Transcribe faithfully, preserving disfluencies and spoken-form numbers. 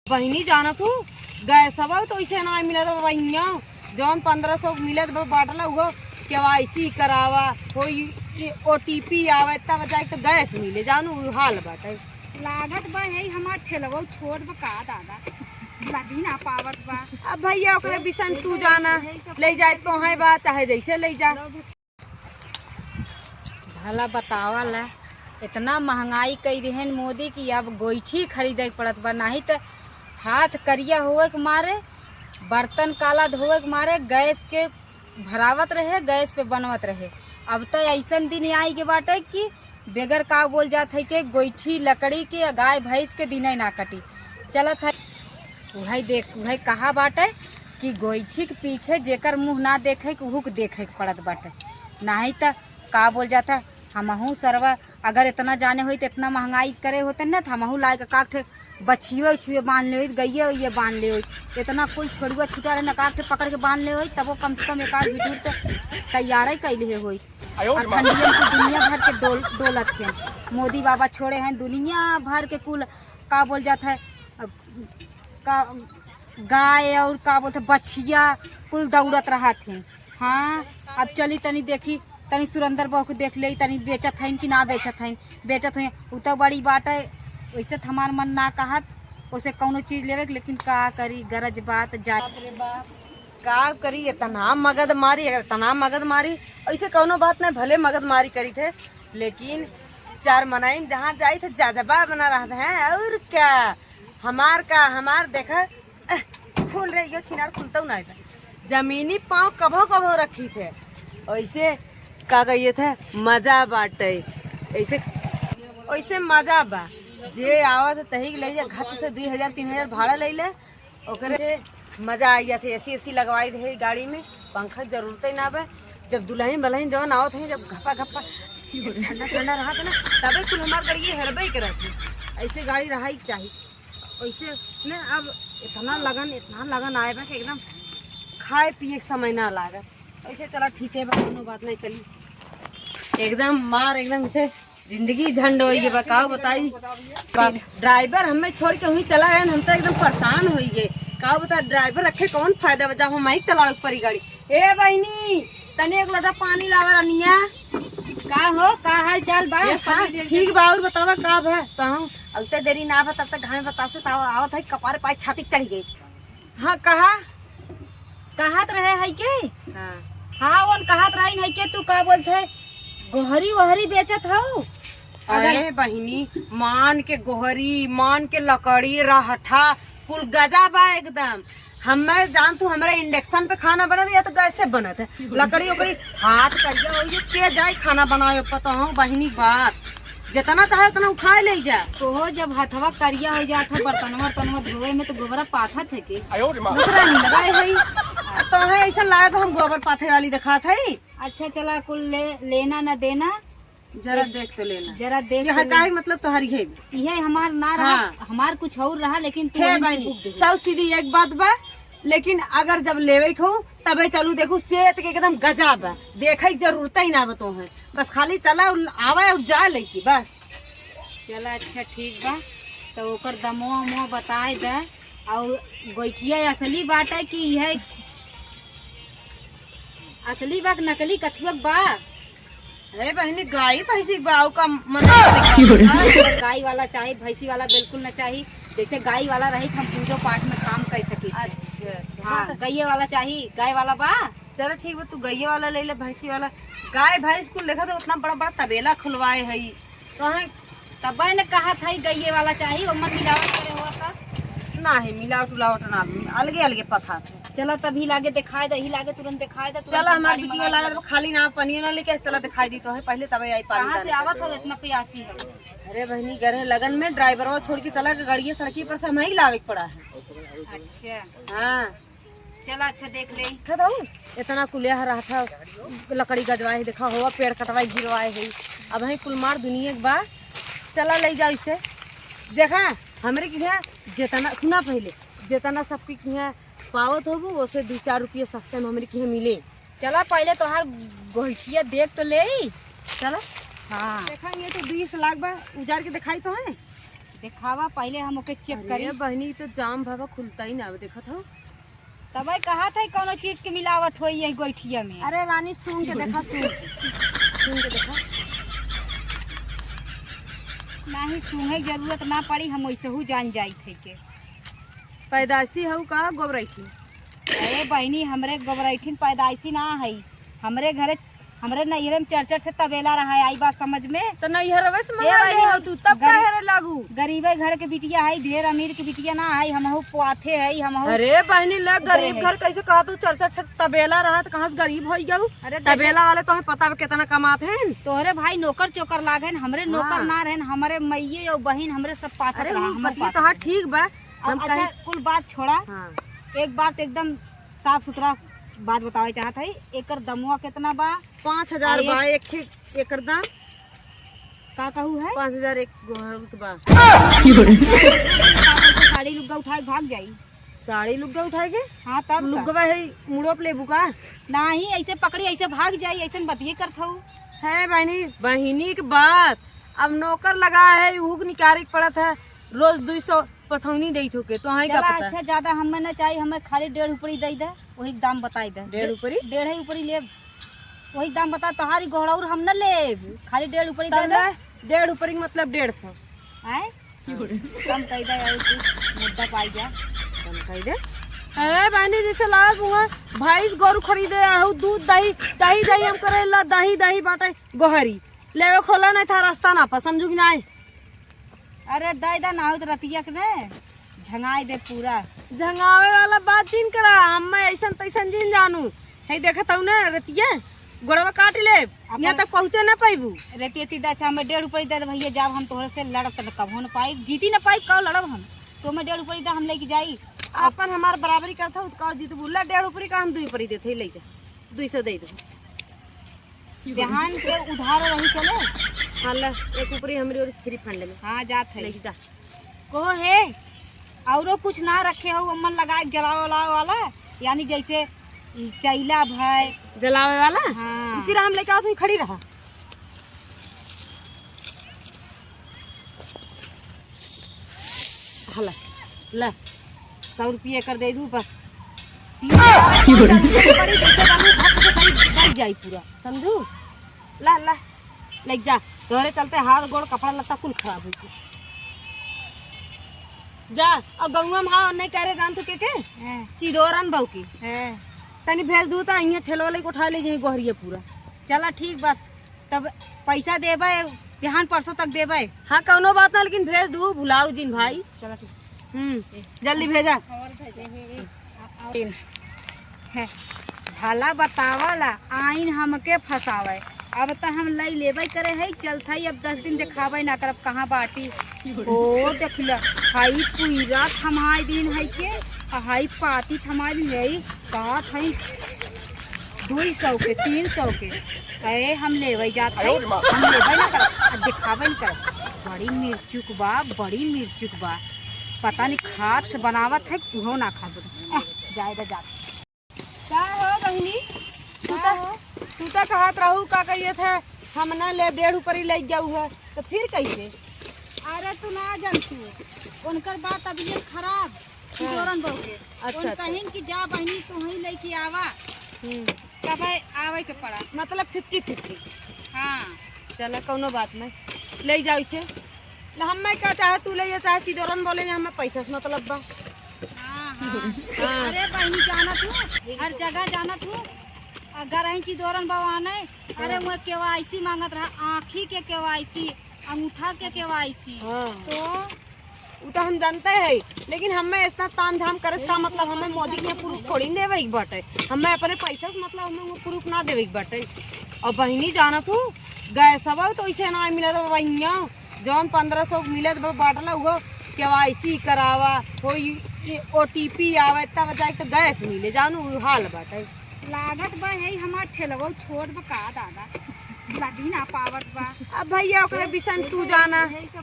बहिनी, जानत हू, गैसवा तो ऐसे ना मिलत बा बहिनिया। जौन पन्द्रह सौ मिलत बा बाटला, उहो केवाईसी करावा, कोई ओटीपी आवे, तब जाके तो गैस मिले। जानू, उ हाल बाटे। लागत बा, यही हमार ठेलवा छोट बा का दादा, लदी ना पावत बा। अब भैया, ओकरे बिसन तू जाना, ले जाए तो है बा, चाहे जैसे ले जा। भला बतावा ला, इतना महंगाई कई दिहन मोदी कि अब गोइठी खरीदे के पड़त बा, नाहीं त हाथ करिया होए के मारे, बर्तन काला धोए के मारे गैस के भरावत रहे, गैस पे बनवत रहे। अब त ऐसन दिन आई के बाटे कि बेगर का बोल जात है कि गोइठी लकड़ी के गाय भैंस के दिने ना कटी। चलत है उहै देख, उहै कहा बाटे कि गोइठी के पीछे जेकर मुँह ना देखे के, उहू के देखे के पड़त बाटे। नाहीं त का बोल जात है, हमहू सरवा अगर इतना जाने होई त इतना महंगाई करे होते न, त हमहू लाए के काठ बछियो छुए बांध ले होई, गइये उइये बांध ले होई। इतना कुल छोड़ुआ छुटा रहे न, काठ पकड़ के बांध ले होई, तबो कम से कम एक आध बिटूर त तैयार ही कैले होई। और ठंडियन की दुनिया भर के डोल, डोलत हैं। मोदी बाबा छोड़े हैं दुनिया भर के कुल, का बोल जात है, अब का गाय और का बोलते बछिया कुल दौड़त रहत हैं। हाँ, अब चली तनी देखी, तनी सुरेंद्र बहू के देख ले, तनी बेचत हइन कि ना बेचत हइन। बेचत हइन, उ तो बड़ी बात है। वैसे तो हमार मन ना कहत, उसे कौनो चीज लेवे के, लेकिन का करी, गरज बात जाए। बाप रे बाप, का करी, इतना मगध मारी, इतना मगध मारी। ऐसे कौनो बात नहीं, भले मगध मारी करी थे, लेकिन चार मनाइन जहाँ जाई थे, जजबा बना रहत हैं। और क्या, हमार का, हमार देखा, अह, खोल रे, यो छिनार खुलतौ ना बा। जमीनी पाँव कभो कभो रखी थे। ऐसे का कहिए थे, मजा बाटे। ऐसे, ऐसे मजा बा। जे आवत तही के ले जा, घच से दुई हजार, तीन हजार भाड़ा ले ले, ओकरे से मजा आ जाते। एसी एसी लगवाई रहे गाड़ी में, पंखा के जरूरत ही ना बा। जब दुल्हन बलहन जवन आवत है, जब घपा घपा ठंडा ठंडा रहत ना, तबे कुल हमार गाड़ी हेरबे करत है। ऐसे गाड़ी रहाई के चाही। वैसे ने अब इतना लगन, इतना लगन आए बा कि एकदम खाए पिए के समय ना लागत। ऐसे चला ठीक है बा, कोनो बात नहीं, चली। एकदम मार, एकदम से जिंदगी झंड हो गई बा, का बताई। बा-, ड्राइवर हमें छोड़ के वहीं चला गए, हम तो एकदम परेशान हो गए। का बता, ड्राइवर रखे कौन फायदा बा, जब हम ही चलावे के पड़ी गाड़ी। ए बहिनी, तनी एक लोटा पानी लावा रनिया। का हो, का हाल चाल बा? ए, हाँ, ठीक बा, और बतावा का बा? तहूँ अगते देरी ना बा, तब तक घामे बतासे त आवत है, कपार पाई छाती चढ़ गई। हाँ, कहा? कहत रहे है के? हाँ। हाँ, उन कहत रही है के, तू का बोलत है, गोहरी वोहरी बेचत हऊ? अरे अगर बहिनी, मान के गोहरी, मान के लकड़ी, रहठा, कुल गजा बा एकदम। हमें जान तू, हमरा इंडक्शन पे खाना बनत या तो गैस से बनत है। लकड़ी ओकड़ी हाथ करिया हो, ये के जाए खाना बनावे, पता हो बहिनी बात। जितना चाहे उतना उठाए ले जा। तोहो जब हथवा करिया हो जात है बर्तनवा वर्तनवा धोवे में, तो गोबरा पाथत है के? दूसरा नहीं लगाए है। तो है ऐसा लागत हम गोबर पाथे वाली दिखात है। अच्छा चला, कुल ले, लेना न देना। जरा एक देख तो लेना। जरा देख यह तो काहे लेना। मतलब तोहरी है? यह हमार ना रहा, हाँ। हमार कुछ और रहा, लेकिन तू हे हमको बहिनी, बुक दे दे। सब सीधी एक बात बा, लेकिन अगर जब लेवे के हो, तबे चलू। देखू, सेत के एकदम गजा बा, देखे के जरूरत ही ना बा तोहे। बस खाली चला और आवे और जा लेके, बस। चला, अच्छा, ठीक बा, तो ओकर दमवा उमवा बताए दे। और गोइठिया असली बाटे कि यह असली बा कि नकली कथुआ बा? अरे बहिनी, गाई भैंसी बा, आऊ का मन? गाई वाला चाही, भैंसी वाला बिल्कुल न चाही। जैसे गाई वाला रही, हम पूजो पाठ में काम कर सकी। अच्छा, अच्छा। हाँ, हाँ, तो गइये वाला चाही, गाय वाला बा? चलो ठीक बा, तू गइये वाला ले ले, भैंसी वाला। गाय भैंस कुल देखा तो उतना बड़ा बड़ा तबेला खुलवाए है, तो है तबे न कहत है गइये वाला चाही, ओमन मिलावट करे हुआ तब। नाही, मिलावट उलावट ना, अलगे अलगे पथा थे। चला तभी लागे दिखाए दे, ही लागे तुरंत दिखाए दे, तुरंत चला, हमार गाड़ी बिटिया मंगा लागत ले। बा, खाली ना पनिया ना लेके, चला दिखाई दी तो है, पहले तबे आई पानी कहाँ से डाले आवत के। हो, इतना प्यासी हो? अरे बहिनी, गए है लगन में, ड्राइवरवा छोड़ के चला के गाड़िया सड़की पर से हम ही लावे के पड़ा है। अच्छा। हाँ। चला, अच्छा, देख ले। देखा था, इतना कुलिया रहा था, लकड़ी गजवाए है, देखा हुआ, पेड़ कटवाए गिरवाए है। अब है कुल मार दुनिया के बा, चला ले जाओ इसे। देखा, हमरे के यहाँ जितना, सुना पहले, जितना सबके के यहाँ पावत होबू, ओसे दू चार रुपये सस्ते में हमरे के यहाँ मिले। चला, पहले तोहार गोइठिया देख तो ले। चला। हाँ। देखा, ये तो बीस लाख बा, उजार के दिखाई तो है। देखावा, पहिले हम ओके check अरे करी। बहिनी, ई तो जाम भवा खुलता ही ना, अब देखत हो। तबे कहत है कौनो चीज के मिलावट होई यही गोइठिया में। अरे रानी, सूंघ के देखा, सूंघ, सूंघ के देखा। नाही, सूंघे के जरूरत ना पड़ी, हम वैसहू जान जाइत है के। पैदाइशी हऊ का गोबरैठी? अरे बहिनी, हमरे गोबरैठिन पैदाइशी ना है, हमरे घरे, हमरे नैहरे में चार चार ठे तबेला रहा है, आई बात समझ में? तो नैहरवे से ए मंगा बहिनी, ले हो तू, तब गरी-, काहे रे लागू? गरीबे घर के बिटिया है, ढेर अमीर के बिटिया ना है, हमहू पोआथे है, हमहू अरे बहिनी, ले गरीब है। घर कैसे कहा तू? चार चार ठे तबेला रहा तो कहाँ से गरीब हो गऊ? अरे तबेला वाले तो हमें पता बा कितना कमात हैं। तोहरे भाई नौकर चोकर लागे हैं, हमरे नौकर हाँ। ना रहे, हमरे मइये और बहिन हमरे सब पाथत अरे रहा, उ हमहू बतिया पाथत तोहार रहे। ठीक बा, अब हम अच्छा, कहीं कुल बात छोड़ा। हाँ। एक बात एकदम साफ सुथरा बात बतावे चाहत है, एकर दमवा कितना बा? पाँच हजार अरे बा, एक ठे एकर दाम। का कहू है? पाँच हजार एक गो है, उ तो बा। साड़ी लुग्गा उठा के भाग जाई। साड़ी लुग्गा उठा के? हाँ, तब का? लुग्गवा है, मुड़ो पे लेबू का? नाही, ऐसे पकड़ी, ऐसे भाग जाई, ऐसे बतिये करत हऊ। है बहिनी, बहिनी के बात। अब नौकर लगा है, उहू के निकारे के पड़त है, रोज दुई सौ पथौनी देत होके, तो हई का चला, पता? अच्छा, ज्यादा हमें ना चाहिए, हमें खाली डेढ़ उपरी दे दे, वही दाम बताई दे। डेढ़ उपरी? डेढ़ ही उपरी लेब, वही दाम बता, तोहारी गोहड़ौर हम न लेब, खाली डेढ़ उपरी दे तब दे। ले, डेढ़ उपरी के मतलब डेढ़ सौ। आए? कम कई दे, और कुछ मुद्दा पाई जा। कम कई दे। ए बहनी, जैसे लागत हुआ भैंस गोरू खरीदे आहू, दूध दही, दही दही हम करे ला, दही दही बाटे गोहरी। लेवे खोला नहीं था रास्ता ना पा, समझू कि नहीं? अरे दे दे ना हो तो रतिया के ने झंगाई दे पूरा। झंगावे वाला बात जिन करा, हम्मे ऐसन तैसन जिन जानू। है देखत हऊ ना रतिया, गोड़वा काट ले, अपन यहाँ तक पहुँचे ना पाइबू। रतिया ती दे, अच्छा हमें डेढ़ रुपये दे दे भैया, जब हम तोहरे से लड़त न कबो न पाइब, जीती न पाइब, कहो लड़ब हम। तो हमें डेढ़ रुपये दे, हम लेके जाई। अपन हमार बराबरी करत हऊ, कहो जीतबू, ला डेढ़ रुपये का हम दुई रुपये देते, ले जा, दुई सौ दे दे। बिहान के उधार वही चले। हाँ, ला, एक ऊपरी हमरी ओर से free fund में। हाँ, जात है। लेके जा। कहो हे, औरो कुछ ना रखे हो, अम्मन लगाए जलावे उलावे वाला, यानी जैसे चैला भय। जलावे वाला? हाँ। रुकी रहा, हम लेके आवत हई, खड़ी रहा। हला, ला, सौ रुपया कर दे दू बस। तीन हजार की बोली? पड़ी, जैसे बालू भक से कहीं बच जाई पूरा, समझू? ला, ला, लेके जा। तोहरे चलते हाथ गोड़ कपड़ा लत्ता कुल खराब हो गया। जा, अब गौवा में हाँ नहीं करे जान तू के के? हाँ। चिदोरन बहू की। हाँ। तनी भेज दू तो यहाँ ठेलवा लेके उठा ले जाई गोहरिया पूरा। चला ठीक बा। तब पैसा देबे, बिहान परसों तक देबे। हाँ, कौनो बात ना, लेकिन भेज दू, भुलाऊ जिन भाई। चलो ठीक। हम्म, ए। जल्दी भेजा। और भेजे। ए, ए, ए, आ, आ, है, भला बतावला, आइन हमके फंसावे। अब त हम लई लेबे करे है, चलत है, अब दस दिन देखाबे ना करब, कहाँ बाटी। ओ, देख ल, हाई पूरा थमाई दिन है के, आ हाई पाती थमाई दिन है, बात है। दुई सौ के, तीन सौ के, ए, हम लेवे जात हई, हम लेवे ना करब, आ देखावे ना करब। बड़ी मिर्चुक बा, बड़ी मिर्चुक बा। पता नहीं खात के बनावत है, उहो ना खात। एह, जाए दे जात। का हो बहिनी? तू का त, हो? तू त कहत रहू, का कहिए थे, हम ना ले, डेढ़ ऊपरी ले जाऊ है, तो फिर कैसे? अरे तू ना जानतू, उनकर बा तबियत खराब, हाँ। चिदोरन बहू के। अच्छा, उन अच्छा। कहिन कि जा बहिनी, तू ही लेके आवा। हम्म। तबे आवे के पड़ा। मतलब fifty fifty। हाँ। चला, कौनो बात नहीं, ले जाओ इसे। ना, हमें का चाहे तू ले जा, चाहे चिदोरन बोले, हमें पैसा से मतलब बा। हाँ, हाँ। हाँ। अरे बहिनी, जानत हूँ, हर जगह जानत हूँ, अगर अहीं चिदोरन बहू आने, अरे हाँ। वो KYC मांगत रहा, आँखी के KYC, अंगूठा के KYC। हाँ। तो उ तो हम जानते हैं, लेकिन हमें इतना ताम झाम करे से का मतलब? हमें मोदी के proof थोड़ी देवे के बाटे, हमें अपने पैसा से मतलब, हमें वो proof ना देवे के बाटे। और बहिनी जानत हूँ, गैसवा तो ऐसे ना मिलत बा बहिनिया, जौन पन्द्रह सौ मिलत बा बाटला, उहो KYC करावा, कोई OTP आवे तब जाके तो गैस मिले, जानू उ हाल बाटे। लागत बा यही हमार ठेलवो छोट बा का दादा, लदी ना पावत बा। अब भैया ओकरे विषय में तू जाना। यही सब